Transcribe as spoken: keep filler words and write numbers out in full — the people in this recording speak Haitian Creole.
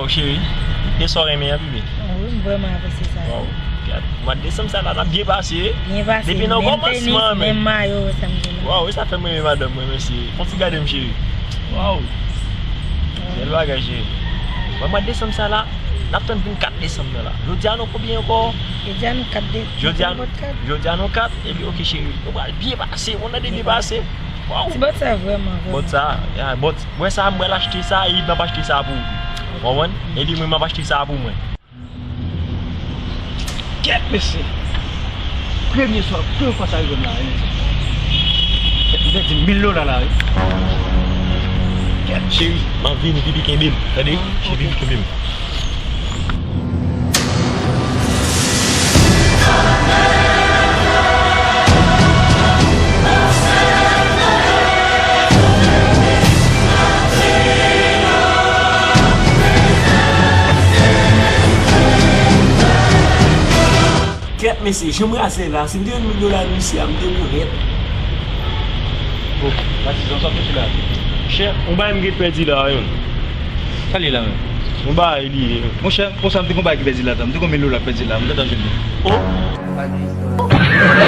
Cheri, e sa w renmen an, pipi? Wi, m vrèman apresye sa. Waw, gad, mwa desanm sa la, n ap byen pase. Byen pase. Depi nan kòmansman, men. Menm mayo, sa m gen la. Waw, e sa fè m renmen madanm mwen, mesye. Fon ti gade m, cheri. Waw. Bèl bagay, cheri. Mwen, mwa desanm sa la, n ap tann vennkat desanm nan la. Jodi a nou konbyen ankò? Jodi a nou kat de-, jodi a, jodi a nou kat, epi oke, cheri. Nou pral byen pase, on nan de byen pase. Waw. Ti bòt sa vrèman, vrèman. Bòt sa, ya, bòt. Mwen sa, m pral achte sa, e m ap achte sa pou ou. Ou konprann? Epi mwen, m ap achte sa pou mwen. Kèt, mesye. Premye swa, premye fwa sa rive m la, wi. M pèdi mil dola la, wi. Kèt, cheri. M ap vini, pipi kenbe m. Tande? Cheri, pipi kenbe m. Kèt, mesye, jan m raze la, si m te jwenn mil dola misye a, m te bon nèt. Bon, Matizan, sa w fouti la? Chè, yon bagay m gen pèdi la, yon. Sa li la menm? Yon bagay li ye. Monchè, konsa m te gon bagay ki pèdi ladan. M te gon mil dola k pèdi la. M gentan jwenn li. Oh!